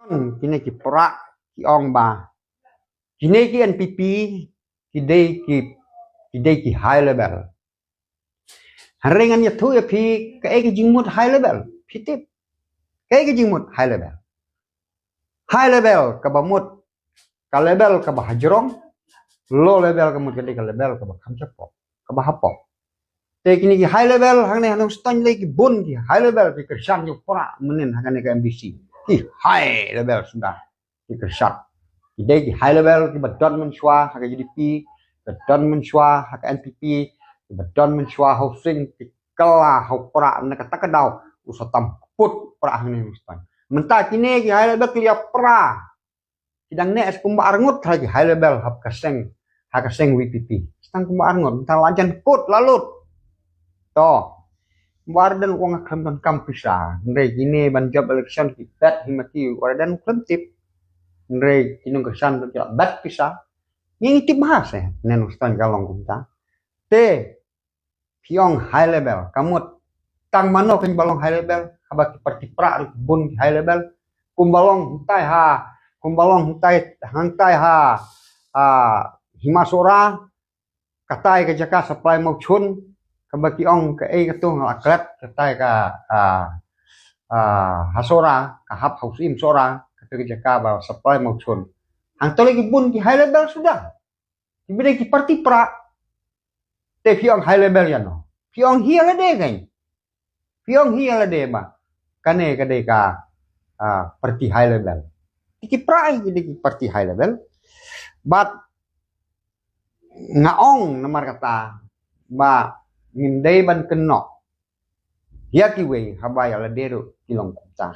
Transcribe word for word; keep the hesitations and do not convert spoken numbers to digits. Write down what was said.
Kine ki pra ki ong ba kine ki N P P ki dei ki, ki dei ki high level. Hynrei ngan ïathuh ïa phi kaei ka jingmut high level. Phi tip kaei ka jingmut high level? High level kaba mut ka level kaba hajrong, low level ka mut ka dei ka level kaba kham sha pop, kaba ha pop. Te kine ki high level hangne ha Nongstoiñ lei ki bun ki high level ki kyrshan ki pra mynnin ha kane ka M D C. Ki high level suda ki kyrshan. Ki dei ki high level kiba don mynshuwa ha ka U D P, kiba don mynshuwa ha ka N P P, kiba don mynshuwa ha u Sing, ki kylla ha u pra na kata ka daw u sa tam put pra hangne ha Nongstoiñ. Mynta kine ki high level ki ïa pra. Ki dang neh kumba arngut ha ki high level ha ka seng, ha ka seng V P P. Sdang kumba arngut, mynta la jan kut la lut. To. Ba u Ardent u ong khlem donkam pisa. Hynrei kine ban jop election ki bet hi ma ki, u Ardent u khlem tip. Hynrei ki nongkyrshan ki la bet pisa. Ngi ngi tip bha se, ne Nongstoiñ ka long kumta. Te phi ong high level, ka mut tang mano kane ba long high level? Haba ki parti pra ruh bun ki high level. Kumba long hangtai ha, kumba long hangtai, hangtai ha, ah, Hima Sohra, katai ka jaka supply Mawchun, kaba ki ong kaei kato nga la klet, katai ka, ah, ah, ha Sohra, ka hap ha u Syiem Sohra, kato ka jaka ba supply Mawchun. Hangto lei ki bun ki high level suda. Kiba dei ki parti pra. Te phi ong high level ïano? Phi ong hi ïalade kan? Phi ong hi ïalade ba kane ka dei ka, ah, parti high level. Ki pra ki dei ki parti high level. Bad nga ong namar kata ba ngim dei ban kynnoh ïa kiwei haba ïalade ruh ki long kumta.